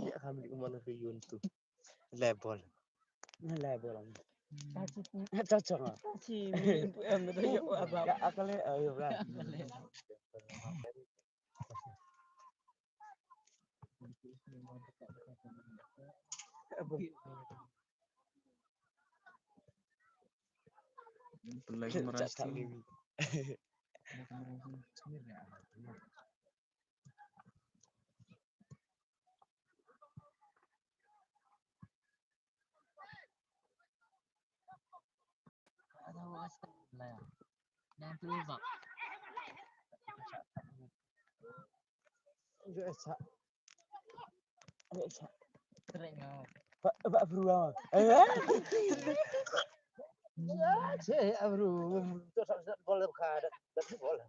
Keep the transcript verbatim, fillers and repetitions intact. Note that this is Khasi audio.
Ya, kami di mana ke yun tu. Level. Level. Cocok. Cocok. Ci mi em do yo apa. Ka akale ayo bra. Pelagi merasa. Ba, ba, bro. Eh? Ya, che, bro. Bola ka, bola.